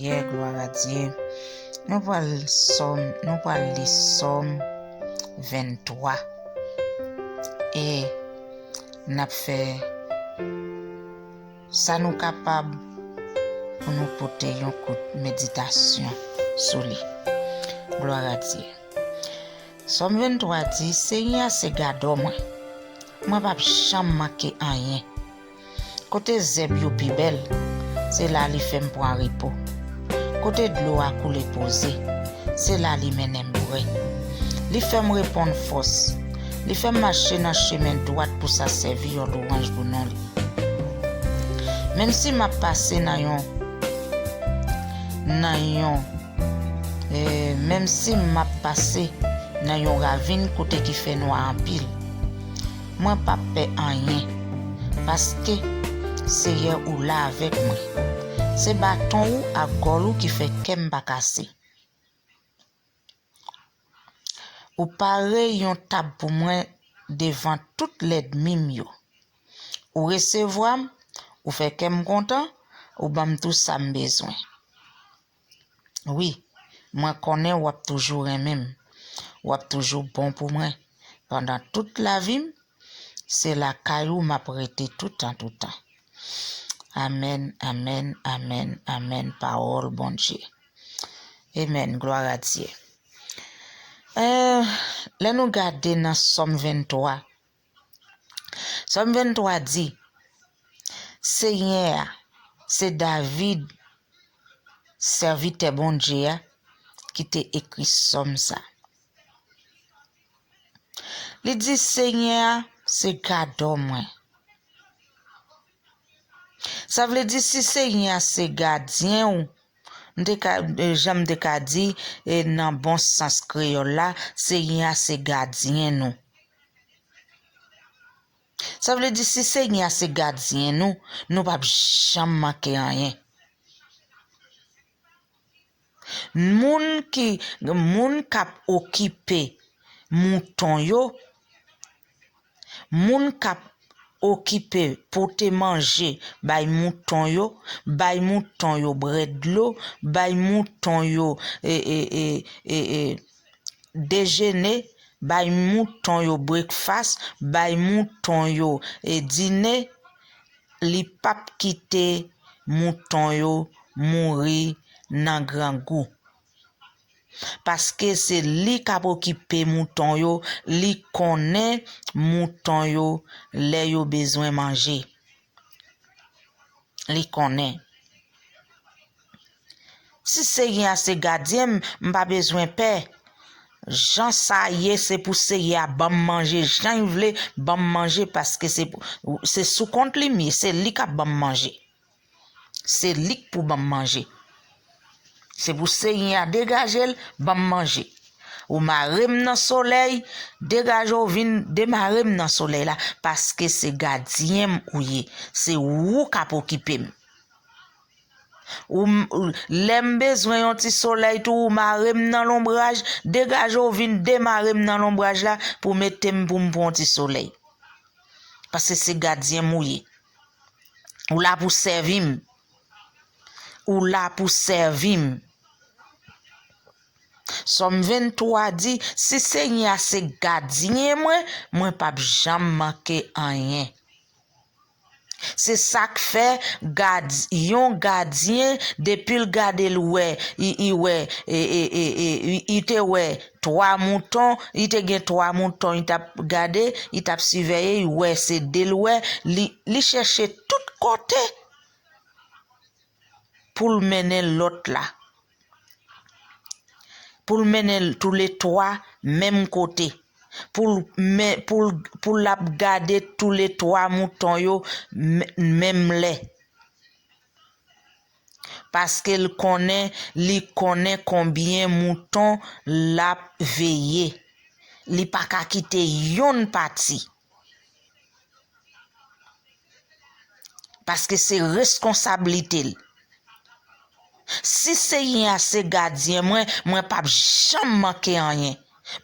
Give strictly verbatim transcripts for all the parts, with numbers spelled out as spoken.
Yè, glwa a Dye. Nou pral Sòm, nou pral li Sòm venntwa. E n ap fè sa nou kapab pou nou pote yon kout meditasyon sou li. Glwa a Dye. Sòm venntwa di, Senyè a se gadò mwen. Mwen p ap janm manke anyen. Kote zèb yo pi bèl, se la li fè m pran repo. Kote dlo a koule poze, se la li mennen m bwè. Li fè m reponn fòs. Li fè m mache nan chemen dwat pou sa sèvi yon lwanj pou non li. Menm si m ap pase nan yon, nan yon, e, menm si m ap pase nan yon ravin kote ki fè nwa anpil, mwen p ap pè anyen, paske, Seyè, ou la avèk mwen. Se baton ou ak gòl ou ki fè kè m pa kase. Ou pare yon tab pou mwen devan tout lènmi m yo. Ou resevwa m, ou fè kè m kontan, ou ban m tou sa m bezwen. Wi, mwen konnen w ap toujou renmen m, w ap toujou bon pou mwen. Pandan tout lavi m, se lakay ou m ap rete toutan, toutan. Amèn, amèn, amèn, amèn, pawòl Bondye. Amèn, glwa a Dye. Eh, lè nou gade nan Sòm venntwa, Sòm venntwa di, Senyè a, se David, sèvitè Bondye a, ki te ekri sòm sa. Li di, Senyè a, se gadò mwen. Sa vle di, si Senyè a se gadyen ou, m te ka, eh, jan m te ka di, eh, nan bon sans kreyòl la, Senyè a se gadyen nou. Sa vle di, si Senyè a se gadyen nou, nou p ap janm manke anyen. Moun ki, moun k ap okipe mouton yo, moun k ap okipe pote manje bay mouton yo, bay mouton yo bwè dlo, bay mouton yo, e, e, e, e, e, dejene, bay mouton yo brekfas, bay mouton yo, e, dine, li p ap kite mouton yo mouri nan grangou. Paske se li k ap okipe mouton yo, li konnen mouton yo lè yo bezwen manje. Li konnen. Si Senyè a se gadyen m, m pa bezwen pè. Jan sa ye, se pou Senyè a ban m manje, jan l vle, ban m manje, paske se, se sou kont li m ye, se li k ap ban m manje. Se li k pou ban m manje. Se pou Senyè a degaje l, ban m manje. Ou mare m nan solèy, degaje w vin demare m nan solèy la, paske se gadyen m ou ye. Se ou k ap okipe m. Ou, ou, lè m bezwen yon ti solèy tou, ou mare m nan lonbraj, degaje w vin demare m nan lonbraj la pou mete m pou m pran yon ti solèy. Paske se gadyen m ou ye. Ou la pou sèvi m. Ou la pou sèvi m. Sòm venntwa di, si Senyè a se gadyen mwen, mwen p ap janm manke anyen. Se sa k fè gad-, yon gadyen, depi l gade l wè, i, i wè, e, e, e, e, i, i te wè twa mouton, i te gen twa mouton, i t ap gade, i t ap siveye, i wè se de l wè, li, li chèche tout kote pou l mennen lòt la. Pou l mennen l toulètwa menm kote. Pou l men-, pou l, pou l ap gade toulètwa mouton yo men-, menm lè. Paske l konnen, li konnen konbyen mouton l ap veye. Li pa ka kite yonn pati. Paske se reskonsablite l. Si Senyè a se gadyen mwen, mwen p ap janm manke anyen.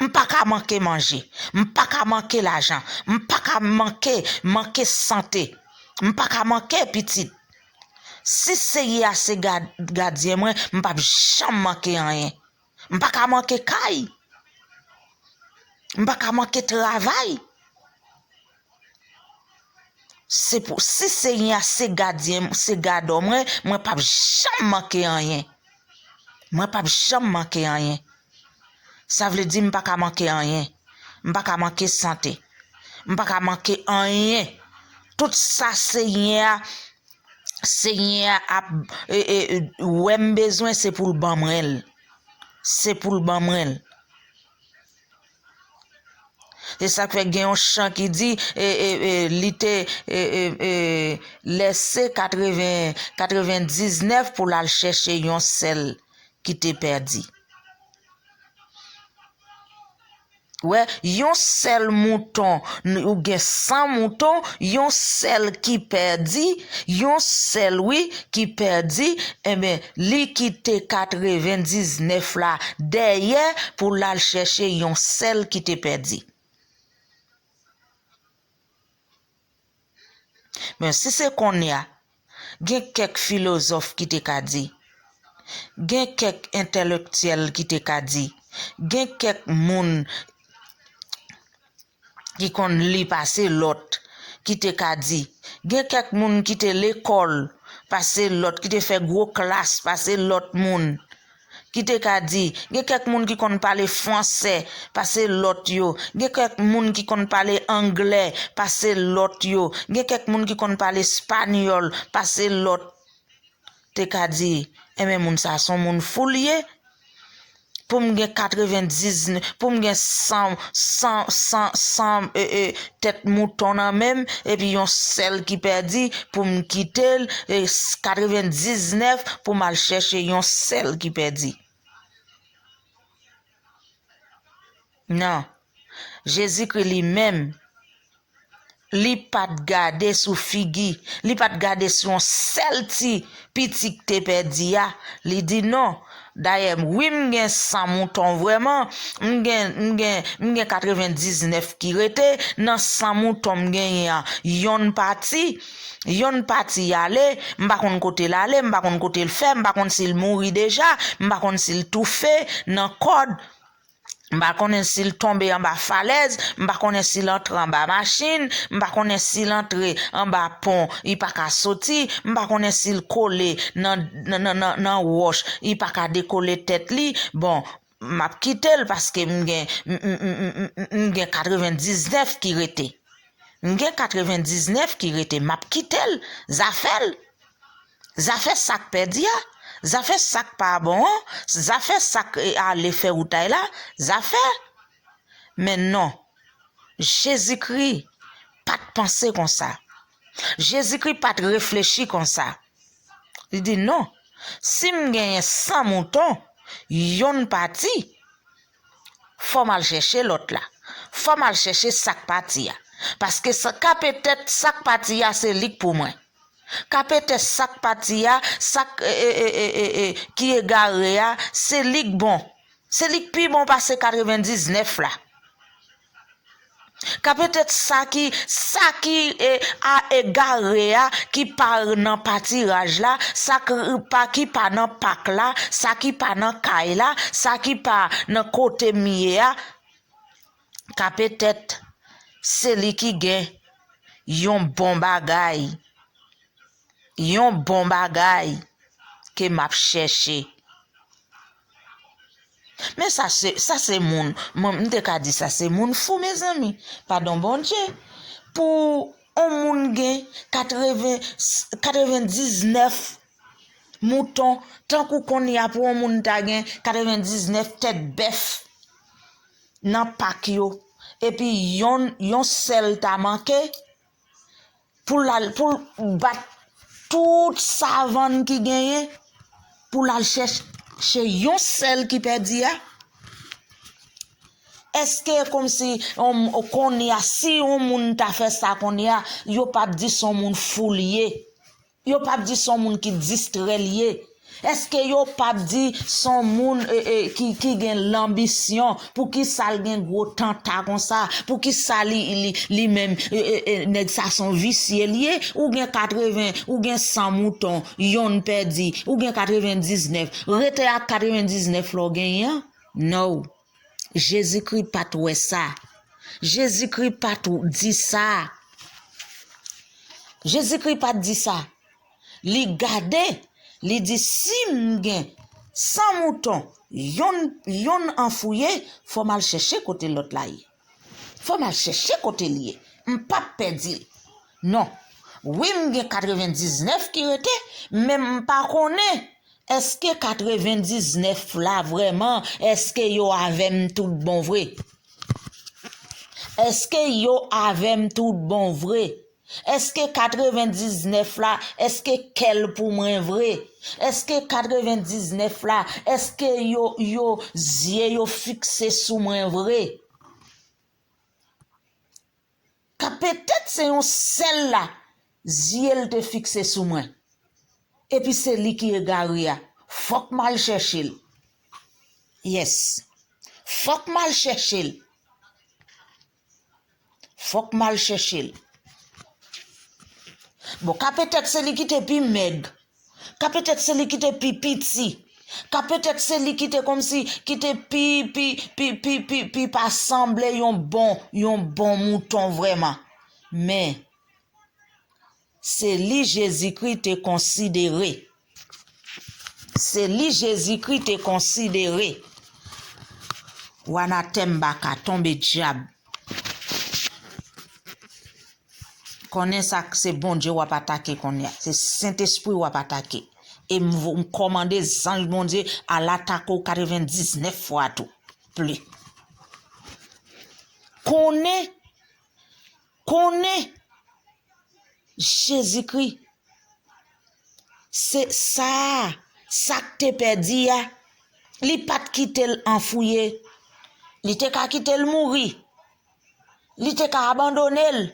M pa ka manke manje. M pa ka manke lajan. M pa ka manke, manke sante. M pa ka manke pitit. Si Senyè a se gad-, gadyen mwen, m p ap janm manke anyen. M pa ka manke kay. M pa ka manke travay. Se pou, si Senyè a se gadyen, se gadò mwen, mwen p ap janm manke anyen. Mwen p ap janm manke anyen. Sa vle di m pa ka manke anyen. M pa ka manke sante. M pa ka manke anyen. Tout sa Senyè a, Senyè a ap, e, e, e, wè m bezwen, se pou l ban mwen l. Se pou l ban mwen l. Se sa k fè gen yon chan ki di, e, e, e, li te, e, e, e, lèse katreven, katrevendiznèf pou l al chèche yon sèl ki te pèdi. Wè, yon sèl mouton, n-, ou gen san mouton, yon sèl ki pèdi, yon sèl, wi, ki pèdi, enben, li kite katrevendiznèf la dèyè pou l al chèche yon sèl ki te pèdi. Men si se kounye a, gen kèk filozòf ki te ka di, gen kèk entèlektyèl ki te ka di, gen kèk moun ki konn li pase lòt ki te ka di, gen kèk moun ki te lekòl pase lòt, ki te fè gwo klas pase lòt moun, ki te ka di, gen kèk moun ki konn pale fransè pase lòt yo, gen kèk moun ki konn pale anglè pase lòt yo, gen kèk moun ki konn pale espanyòl pase lòt, te ka di, enben, moun sa se yon moun fou l ye. Pou m gen katrevendiznèf, pou m gen san, san, san, san, e, e, tèt mouton nan men m, epi yon sèl ki pèdi, pou m kite l, e, s-, katrevendiznèf pou m al chèche yon sèl ki pèdi. Non. Jezikri li menm, li pa t gade sou figi, li pa t gade sou yon sèl ti piti k te pèdi a. Li di, "Non, dayè, wi, m gen san mouton vrèman, m gen, m gen, m gen katrevendiznèf ki rete, nan san mouton m genyen an, yonn pati, yonn pati ale, m pa konn kote l ale, m pa konn kote l fè, m pa konn si l mouri deja, m pa konn si l toufe nan kòd." M pa konnen si l tonbe anba falèz, m pa konnen si l antre anba machin, m pa konnen si l antre anba pon, li pa ka soti, m pa konnen si l kole nan, nan, nan, nan, nan wòch, li pa ka dekole tèt li. Bon, m ap kite l paske m gen, m, m, m, m, m, m gen katrevendiznèf ki rete. M gen katrevendiznèf ki rete, m ap kite l, zafè l. Zafè sa k pèdi a, zafè sa k pa bon an, zafè sa k, e, ale fè woutay la, zafè. Men non, Jezikri pa t panse konsa. Jezikri pa t reflechi konsa. Li di, "Non, si m genyen san mouton, yonn pati, fò m al chèche lòt la. Fò m al chèche sa k pati a. Paske sa, ka petèt sa k pati a, se li k pou mwen. Ka petèt sa k pati a, sa k, e, e, ki egare a, se li k bon. Se li k pi bon pase katrevendiznèf la. Ka petèt sa ki, sa ki, e, a egare a, ki pa nan patiraj la, sa k-, pa, ki pa nan pak la, sa ki pa nan kay la, sa ki pa nan kote m ye a, ka petèt se li ki gen yon bon bagay, yon bon bagay ke m ap chèche." Men sa se, sa se moun, mwen, m te ka di sa se moun fou, mezanmi. Padon Bondye. Pou yon moun gen katreven, katrevendiznèf mouton, tankou kounye a pou yon moun ta gen katrevendiznèf tèt bèf nan pak yo, epi yon, yon sèl ta manke, pou l al, pou l bat tout savann ki genyen, pou l al chèche yon sèl ki pèdi a? Èske kòmsi, yon, kounye a, si yon moun ta fè sa kounye a, yo p ap di se yon moun fou l ye? Yo p ap di se yon moun ki distrè l ye? Èske yo p ap di s on moun e, e, ki, ki gen lanbisyon? Poukisa l gen gwo tanta konsa? Poukisa li, li, li menm, e, e, e, nèg sa s on visye li ye? Ou gen katreven, ou gen san mouton, yonn pèdi, ou gen katrevendiznèf. Rete ak katrevendiznèf la w genyen an? No. Jezikri pa t wè sa. Jezikri pa t di sa. Jezikri pa t di sa. Li gade, li di, "Si m gen san mouton, yonn, yonn anfouye, fò m al chèche kote lòt la ye. Fò m al chèche kote l ye. M p ap pèdi l. Non. Wi, m gen katrevendiznèf ki rete, men m pa konnen èske katrevendiznèf la vrèman, èske yo avè m tout bon vre? Èske yo avè m tout bon vre?" Èske katrevendiznèf la, èske kè l pou mwen vre? Èske katrevendiznèf la, èske yo, yo, zye yo fikse sou mwen vre? Ka petèt se yon sèl la, zye l te fikse sou mwen. Epi se li ki egare a. Fòk m al chèche l. Yes. Fòk m al chèche l. Fòk m al chèche l. Bon, ka petèt se li ki te pi mèg. Ka petèt se li ki te pi piti. Ka petèt se li ki te kòmsi, ki te pi, pi, pi, pi, pi, pi pa sanble yon bon, yon bon mouton vrèman. Men, se li Jezikri te konsidere. Se li Jezikri te konsidere. W anatèm baka, tonbe dyab. Konnen sa, se Bondye w ap atake kounye a. Se Sentespri w ap atake. E m, m kòmande zanj Bondye al atake w katrevendiznèf fwa tou plis. Konnen, konnen Jezikri, se sa, sa k te pèdi a, li pa t kite l anfouye. Li te ka kite l mouri. Li te ka abandone l.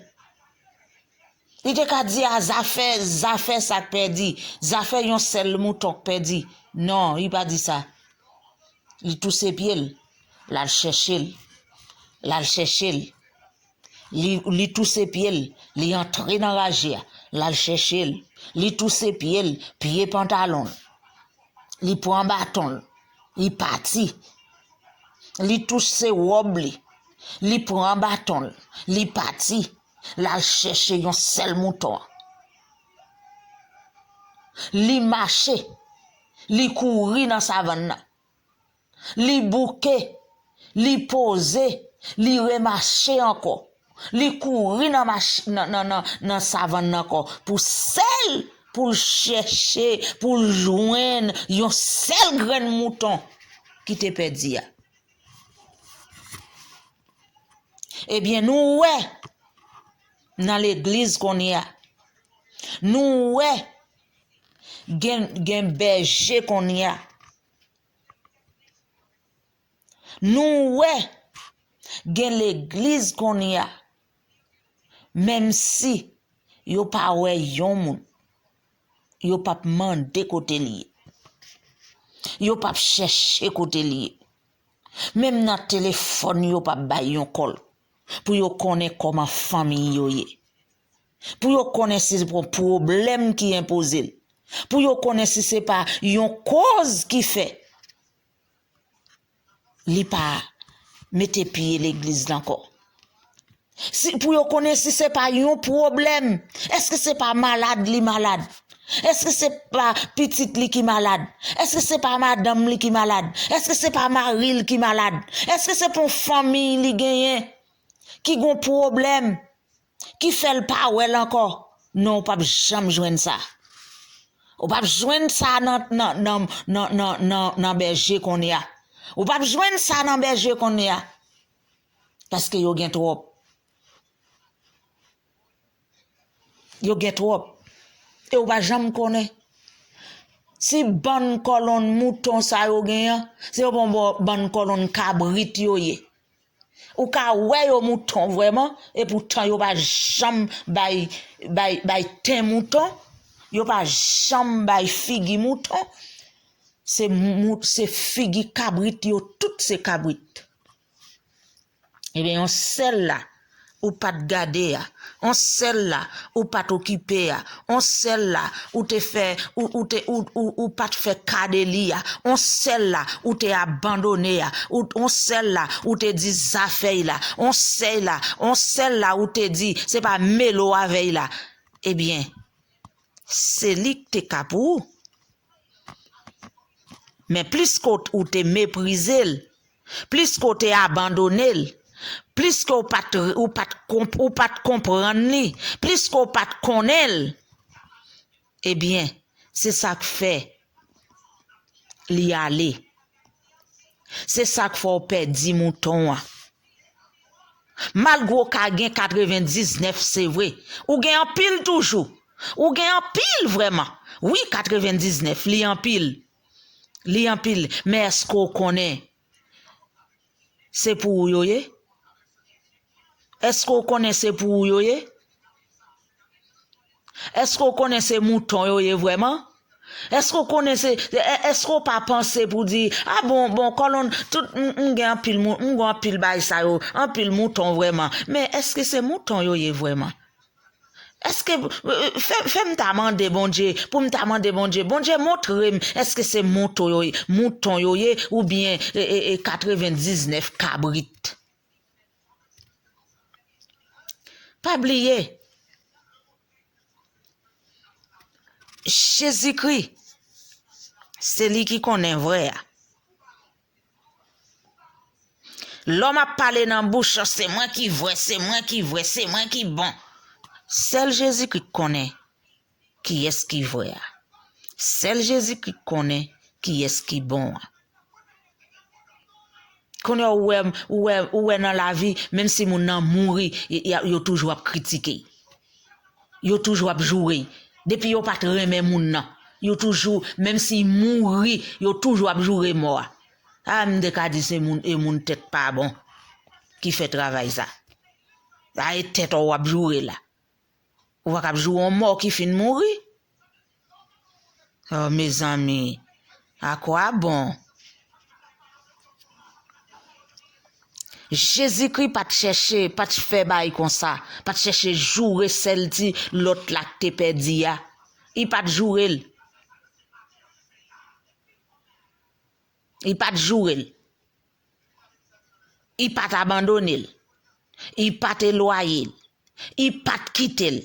Li te ka di a zafè, zafè sa k pèdi, zafè yon sèl mouton k pèdi. Non, li pa di sa. Li touse pye l, l al chèche l. L al chèche l. Li, li touse pye l, li antre nan raje a, l al chèche l. Li touse pye l, pye pantalon l. Li pran baton l, li pati. Li touse wòb li, li pran baton l, li pati. L al chèche yon sèl mouton an. Li mache, li kouri nan savann nan. Li bouke, li poze, li remache ankò. Li kouri nan mach-, nan, nan, nan, nan savann nan ankò pou sèl, pou l chèche, pou l jwenn yon sèl grenn mouton ki te pèdi a. Ebyen, nou wè nan legliz kounye a, nou wè gen, gen bèje kounye a. Nou wè gen legliz kounye a, menm si yo pa wè yon moun, yo p ap mande kote l ye. Yo p ap chèche kote l ye. Menm nan telefòn, yo p ap bay yon kòl pou yo konnen kòman fanmi yo ye. Pou yo konnen si se pa yon pwoblèm ki enpoze l. Pou yo konnen si se pa yon koz ki fè li pa mete pye legliz la ankò. Si, pou yo konnen si se pa yon pwoblèm, èske se pa malad li malad? Èske se pa pitit li ki malad? Èske se pa madanm li ki malad? Èske se pa mari l ki malad? Èske se pa yon fanmi li genyen ki gon pwoblèm, ki fè l pa wè l ankò? Non, ou p ap janm jwenn sa. Ou p ap jwenn sa nan, nan, nan, nan, nan, nan, nan bèje kounye a. Ou p ap jwenn sa nan bèje kounye a. Paske yo gen twòp. Yo gen twòp. E ou pa janm konnen. Si bann kòlonn mouton sa yo gen an, se yon bon, bon, bann kòlonn kabrit yo ye. Ou ka wè yo mouton vrèman, epoutan yo pa janm bay, bay, bay ten mouton, yo pa janm bay figi mouton. Se mou-, se figi kabrit yo, tout se kabrit. Ebyen, yon sèl la, ou pa t gade a. Yon sèl la, ou pa t okipe a. Yon sèl la, ou te fè, ou, ou te, ou, ou, ou pa t fè ka de li a. Yon sèl la, ou te abandone a. Ou, yon sèl la, ou te di zafè y la. Yon sèl la, yon sèl la, ou te di, se pa mele w avè y la. Ebyen, se li k te ka pou ou. Men plis ke w, ou te meprize l, plis ke w te abandone l, plis ke w pa t, ou pa t konp-, ou pa t konprann li, plis ke w pa t konnen l, ebyen, se sa k fè li ale. Se sa k fè w pèdi mouton an. Malgre w ka gen katrevendiznèf, se vre. Ou gen anpil toujou. Ou gen anpil vrèman. Wi, katrevendiznèf, li anpil. Li anpil. Men èske w konnen se pou ou yo ye? Èske w konnen se pou ou yo ye? Èske w konnen se mouton yo ye vrèman? Èske w konnen se, è-, èske w pa panse pou di, a bon, bon, kòlonn, tout, m, m gen anpil moun, m gen anpil bagay sa yo, anpil mouton vrèman. Men èske se mouton yo ye vrèman? Èske, fè, fè m ta mande Bondye, pou m ta mande Bondye, Bondye montre m, èske se mouton yo ye, mouton yo ye, oubyen, e, e, e, katrevendiznèf kabrit? Pa bliye, Jezikri, se li ki konnen vrè a. Lòm ap pale nan bouch, se mwen ki vrè, se mwen ki vrè, se mwen ki bon. Sèl Jezikri k konnen kiyès ki vrè a. Sèl Jezikri k konnen kiyès ki bon an. Kounye a ou wè, ou wè, ou wè nan lavi, menm si moun nan mouri, y-, y-, yo toujou ap kritike. Yo toujou ap joure. Depi yo pa t renmen moun nan, yo toujou, menm si mouri, yo toujou ap joure mò a. A, m te ka di se moun, e moun tèt pa bon ki fè travay sa. A, e tèt ou w ap joure la. Ou pa kab joure yon mò ki fin mouri. Oh, mezanmi, a kwa bon? Jezikri pa t chèche, pa t fè bagay konsa, pa t chèche joure sèl ti lòt la k te pèdi a. Li pa t joure l. Li pa t joure l. Li pa t abandone l. Li pa t elwaye l. Li pa t kite l.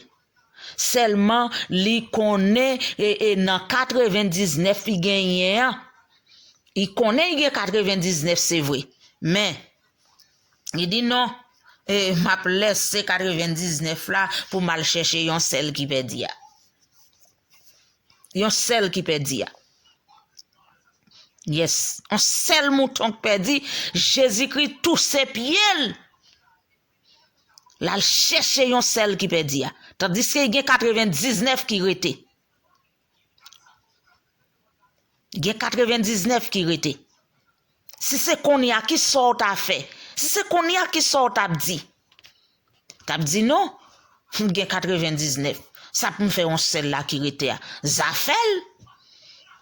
Sèlman, li konnen, e, e nan katrevendiznèf li genyen an, li konnen li gen katrevendiznèf, se vre. Men, li di, "Non, e, m ap lèse katrevendiznèf la pou m al chèche yon sèl ki pèdi a." Yon sèl ki pèdi a. Yes. Yon sèl mouton k pèdi, Jezikri touse pye l. L al chèche yon sèl ki pèdi a. Tandiske gen katrevendiznèf ki rete. Gen katrevendiznèf ki rete. Si se kounye a, ki sa w ta fè? Si se kounye a, ki sa w t ap di? T ap di, "Non, m gen katrevendiznèf. Sa pou m fè yon sèl la ki rete a?" Zafè l.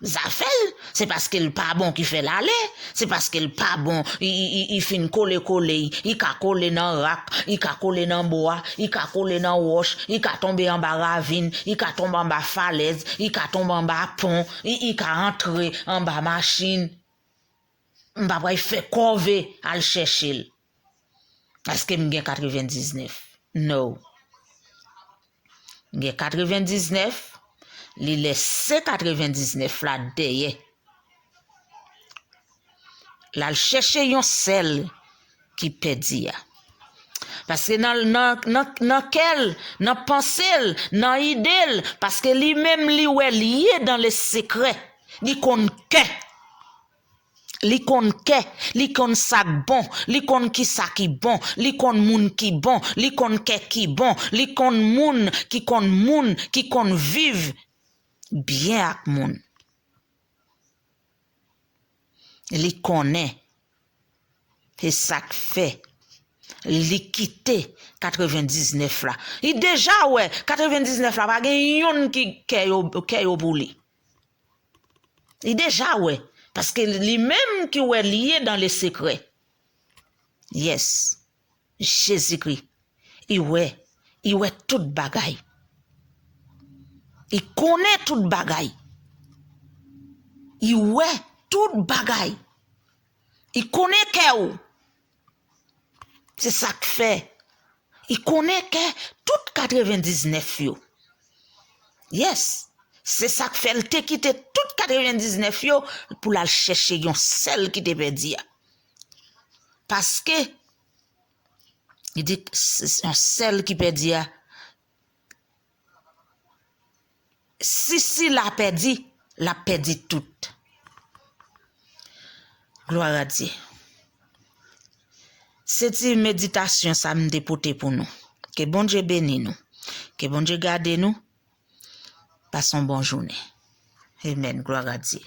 Zafè l. Se paske l pa bon ki fè l ale. Se paske l pa bon. Li, li, li, li fin kole kole. Li ka kole nan rak. Li ka kole nan bwa. Li ka kole nan wòch. Li ka tonbe anba ravin. Li ka tonbe anba falèz. Li ka tonbe anba pon. Li, li ka antre anba machin. M pa pral fè kòve al chèche l. Èske m gen katrevendiznèf? No. M gen katrevendiznèf, li lèse katrevendiznèf la dèyè. L al chèche yon sèl ki pèdi a. Paske nan, nan, nan, nan kè l, nan panse l, nan ide l, paske li menm li wè l ye dans le secret, li konn kè. Li konn kè, li konn sa k bon, li konn kisa ki bon, li konn moun ki bon, li konn kè ki bon, li konn moun ki konn moun ki konn viv byen ak moun. Li konnen. Se sa k fè li kite katrevendiznèf la. Li deja wè katrevendiznèf la pa gen yonn ki kè yo, kè yo pou li. Li deja wè. Paske li menm ki wè li ye dan le sekrè. Yes. Jezikri. Li wè. Li wè tout bagay. Li konnen tout bagay. Li wè tout bagay. Li konnen kè w. Se sa k fè. Li konnen kè tout katrevendiznèf yo. Yes. Se sa k fè l te kite tout katrevendiznèf yo pou l al chèche yon sèl ki te pèdi a. Paske, li di, s-, s-, yon sèl ki pèdi a, si sila pèdi, l ap pèdi tout. Glwa a Dye. Se ti meditasyon sa m te pote pou nou. Ke Bondye beni nou. Ke Bondye gade nou. Pase yon bon jounen. Amen. Glwa a Dye.